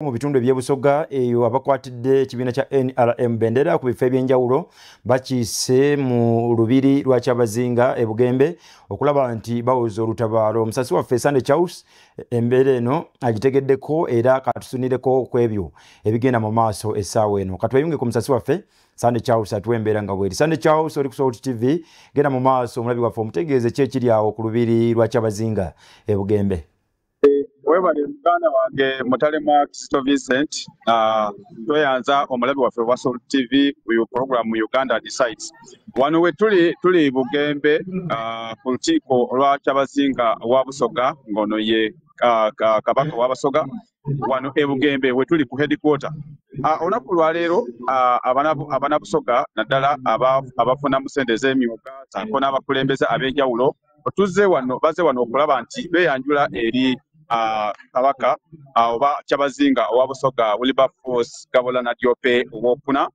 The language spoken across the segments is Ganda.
Mu bitundu eby'Ebusoga eyo abakwatidde ekibiina kya NRM bendera ku bifo ebyenjawulo bakiise mu lubiri lwa Kyabazinga e Bugembe okulaba nti bawoza olutabaalo. Omusasi waffe Sunday Charles embeera eno agitegeddeko era katusunireko ku ebyo ebigenda mu maaso essaawa eno. Katweyunge ku musasi waffe Sunday Charles atuwa embeera nga bweri. Sunday Charles, oli ku Salt TV, genda mu maaso omulabi waffe omutegeeze ki ekiri awo ku lubiri lwa Kyabazinga e Bugembe. Webale muganda wange Mutalema Kristo Vincent. Tweyanza omulabi waffe wa Salt TV ku program Uganda Decides. Wano we tuli, tuli Bugembe ku lukiiko olwa Kyabazinga wa Busoga, ng'ono ye kabaka w'Abasoga. Wano e Bugembe we tuli ku headquarter. Olunaku lwaleero abanabusoga naddala abafunamu ssente ez'emyoga ssaako n'abakulembeze ab'enjawulo tuzze wano, bazze wano okulaba nti beeyanjula eri kabaka oba Kyabazinga owa Busoga Wilberforce Gabula Nadiope owokuna,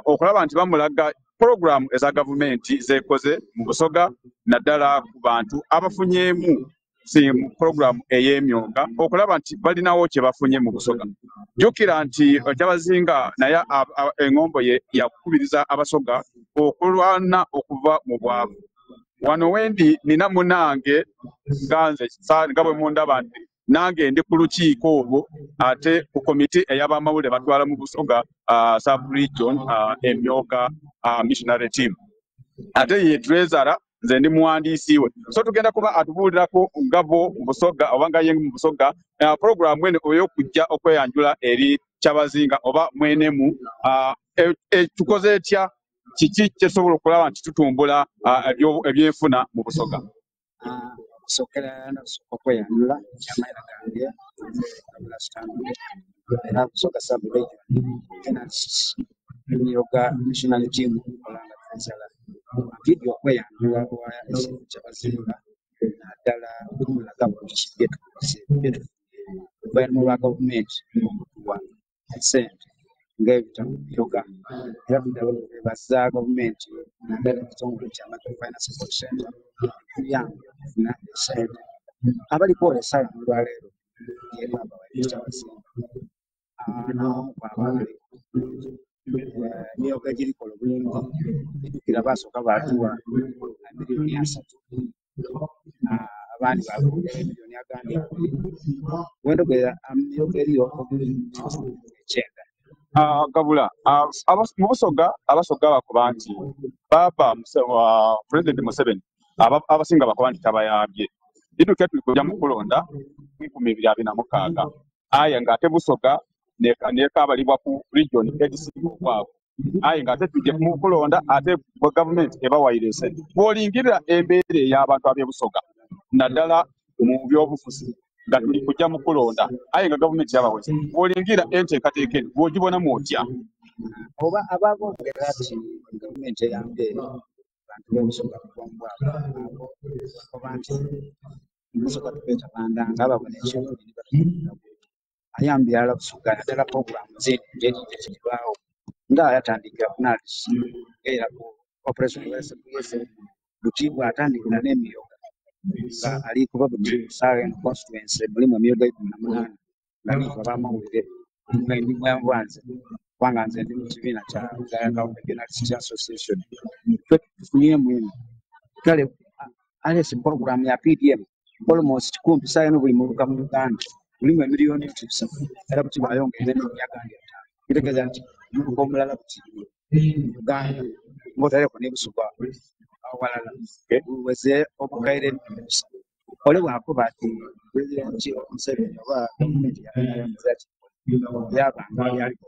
okulaba nti bamulaga puroguramu eza gavumenti zeekoze mu Busoga, naddala ku bantu abafunyeemu si mu puroguramu ey'emyoga, okulaba nti balinawo kye bafunye mu Busoga. Jjukira nti Kyabazinga naye eŋŋombo ye yakukubiriza Abasoga okulwana okuva mu bwavu. Wano wendi nina munange nga nze nga bwe mundaba nti nange ndi ku lukiiko olwo, ate ku komiti ey'abamawulire batwala mu Busoga sub region emyoga missionary team, ate ye treasurer, nze ndi muwandiisi we. So tugenda kuba atubuulirako nga bo mu Busoga oba nga ye mu Busoga puroguramu eno ey'okujja okweyanjula eri Kyabazinga oba mwenemu tukoze etya, kiki kyetusobola okulaba nti tutumbula ebyenfuna mu Busoga. Okusookera nasooka okweyanjula, amaina gange Gabula Stanley, era Busoga sub region journalists Emyoga missionary team nkola nga treasurer. Ntidde okweyanjula wa Kyabazinga, naddala okumulaga buli byetukoze byetufunye oluvannyuma lwa gavumenti okutuwa essente ng'ebitabo Myoga, era twebaza gavumenti naddala ekitongole kya Microfinance Support Center tuyambye okufuna essente. Abaliko essaawa olwaleero ye maama wa Kyabazinga n'omu ku abaana emyoga girikola obulungi. Ejjukira baasooka baatuwa miliyoni 30, abandi baabongera emiliyoni agandi 2. Wendogera emyoga eriyo 9. Gabula, mu Busoga Abasoga bakuba nti baaba President Museveni abasinga bakuba nti tabayambye. Jjukira tuli kujja mu kulonda 2026, aye ng'ate Busoga nekabalibwa ku region ezisinga obwavu, aye ng'ate tujje mu kulonda ate bwe gavumenti ebawaire esente. Bw'olingirira embeera ey'abantu ab'e Busoga naddala mu byobufuzi nga tuli kujja mu kulonda aye nga gavumenti yabaweze, bw'olingirira enteekateeka eno bw'ogibonamu otya? Oba ababoogera nti gavumenti eyambye abantu b'Ebusoga kuva mu bwavu, abo oba nti Busoga tubeeta bandanga babona ekirungi ne batakikolako. Ayambye ala Busoga naddala puroguramu zibaawo nga yatandikira ku NAADS era ku operation buti bw'atandikira n'emyoga nga ali kuba buti ssaawa eno constituency mulimu emyoga 18 nga liifa abamawulire ndi mwanze kubanga nze ndi mu kibiina kya Uganda County Journalists Association, ffe tufunyeemu eno. Kale alesi program ya PDM almost kumpi ssaawa eno buli muluka mu Uganda mulimu emiliyoni 300, era buti bayongera emiliyoni agandi 5, kitegeeza nti omuluka omulala buti Uganda ng'otaleko ne Busoga awalala guweze obukaire 300. Ole bw'akoba ati Pulezidenti Museveni oba gavumenti yabanga yaliko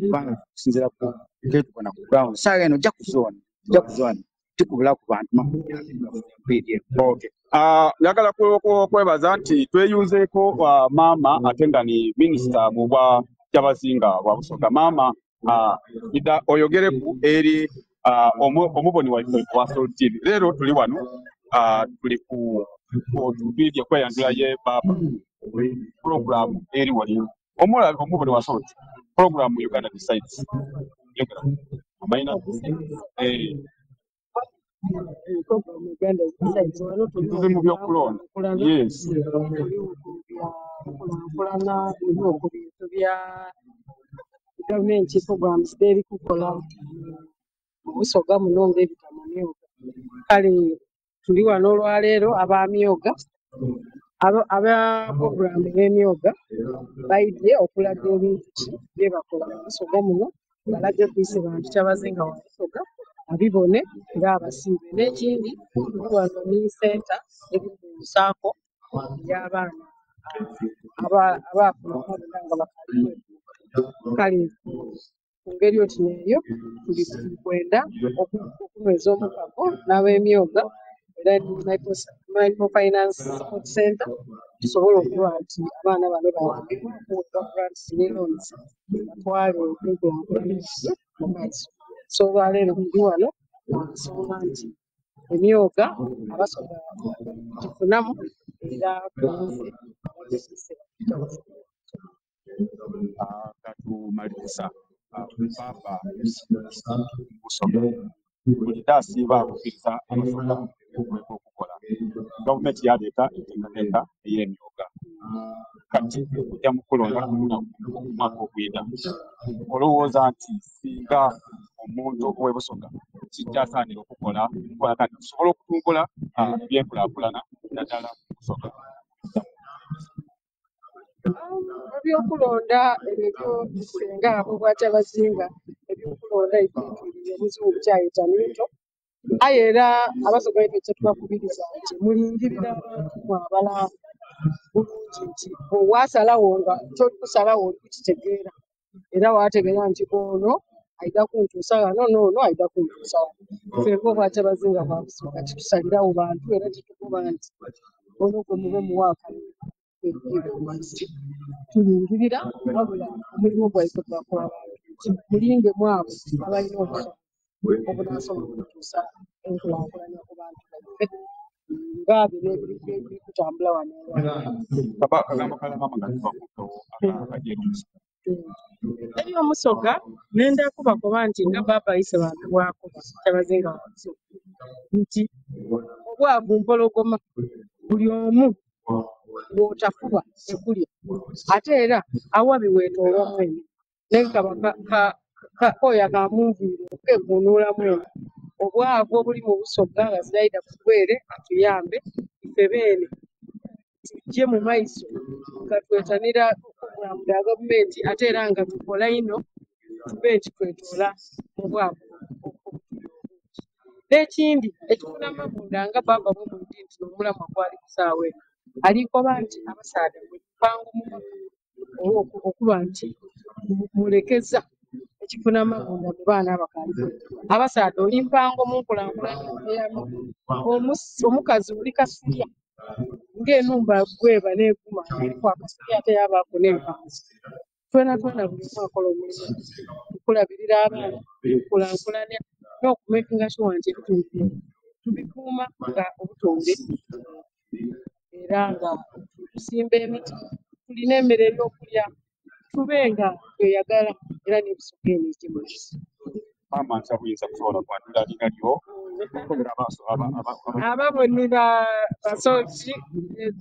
kubanga okusinziira ku ketubona ku ground ssaawa eno ojja ku zone, ojja ku zone tikubula ku bantu 20 bafunye PDM. Okay. Njagala kwebaza nti tweyunzeeko maama ate nga ni minisita mu bwa Kyabazinga bwa Busoga. Maama, ida oyogereku eri omuboni waffe wa Salt TV. Leero tuli wano, tuli ku twidye kweyanjula ye baaba program eri wali omulabi omuboni wa Salt program Uganda Decides. Yogera amaina. Program Uganda Decides wano tuli Tuve mu byokulonda. Kulana. Yes. Kulana ku bintu bya gavumenti, programs z'eri kukola mu Busoga muno ng'ebita mu Myoga. Kale tuli wano olwaleero ab'Amyoga, aba program y'Emyoga baidye okulaga ebintu ki bye bakola mu Busoga muno, balage kwise bantu Kyabazinga wa Busoga abibone ng'abasiibe. N'ekindi tuli wano ni center eri ku SACCO y'abaana abaafuna amabina nga bakaali. Kale ku ngeri oti n'eyo tuli kwenda okunyweza omukago n'ab'Emyoga era Microfinance Support Center tusobole okuba nti abaana bano bayambibwa okuweebwa grants ne loans batwale enkulaakulana yaabwe mu maiso. So olwaleero tuli wano lwa nsonga nti Emyoga Abasoga tufunamu era tuze. Nga tumaliriza, Papa Busoga bulijjo asiiba akukiriza Abasoga okuleka okukola. Gavumenti yaleeta enteekateeka ey'Emyoga, kati okujja mu kulonda omwaka ogwida, olowooza nti singa omuntu ow'e Busoga kijjasaanira okukola okukola kati tusobole okutumbula ebyenkulaakulana naddala mu Busoga? Ebyokulonda ebyo singa abo Bwakyabazinga, ebyokulonda ebyo omuzungu kyayita neutral, aye era Abasoga baife kyetubakubiriza nti mulingirira abantu mwabala bulungi nti owasalawo nga kyolikusalawo oli kukitegeera era wategeera nti ono aida kuntuusa wano n'ono aida kuntuusa wano. Ffe ng'Obwakyabazinga bwa Busoga titusalirawo bantu era titukuba nti ono gwe mube muwa akalulu. Tulingirira, wabula omulimu gwaife gwakuba abantu nti mulingemu abo abalina obusobozi obunaasobola okutuusa enkulaakulana ku bantu baffe nga bino ebiri kutambula wano olwaleero. Kagambo kala mama nga tuva ku mpewo akajeera Omusoga. Eri Omusoga nenda kubakoba nti nga baaba ise bantu bwakoba Kyabazinga wa Busoga nti obwavu mpologoma, buli omu bw'otafuba ekulya, ate era awabi weetoolwa mwene naye kaba kooya kamunviire okeevuunuula mwene. Obwavu obuli mu Busoga nga ziraida kugwere atuyambe ife beene tujje mu maiso nga twetanira puroguramu dha gavumenti, ate era nga tukola ino tube nti twetoola mu bwavu obutuli obungi. N'ekindi ekifuna amabunda nga baaba bwe mwidi nti omulamwa gwali ku ssaawa eno alikoba nti abasaadha muli mpango mu maka okuba nti mulekeza ekifuna amabunda mu baana abakaali. Abasaadha oli mpango mu nkulaakulana ey'amaka, omukazi oli kasulya ng'enumba gweba n'eguma eriku akasulya ate yabaako n'empango. Twena twena buli omu akola omulimu okulabirira abaana, okukulaakulana n'okumakinga sure nti ebitundu byaife tubikuuma nga obutonde era nga tusimba emiti, tulina emmere ey'okulya, tube nga tweyagala era n'Ebusoga eno ejje mu maiso. Maama, nkyabuyinza kusobola kwanjula linnya lyo okukobera Ababoni ba Salt,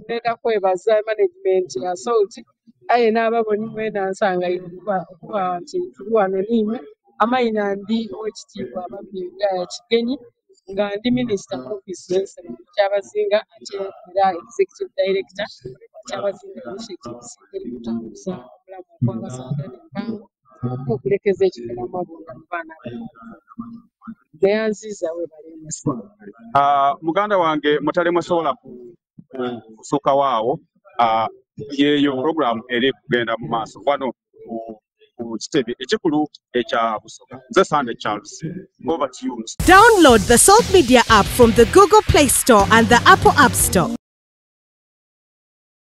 nenda kwebaza management ya Salt, aye n'ababoni mwena nsangaire okuba nti tuli wano niimwe. Amaina ndi Owekitiibwa Babirye Wilaya Kigenyi, nga ndi minisita mu ofiisi y'Ensoma Kyabazinga ate era executive director wa Kyabazinga Initiatives eri kutambuza obulamu obw'abasaadha n'empango n'okulekeza ekifuna amabunda mu baana abakaali. Neyanziza, weebale emasa. Muganda wange mutale musobola kusukkawo awo, yeeyo program eri kugenda mu maaso wano ku kitebe ekikulu ekya Busoga. Nze Sande Charles, over to you. Download the Salt Media app from the Google Play Store and the Apple App Store.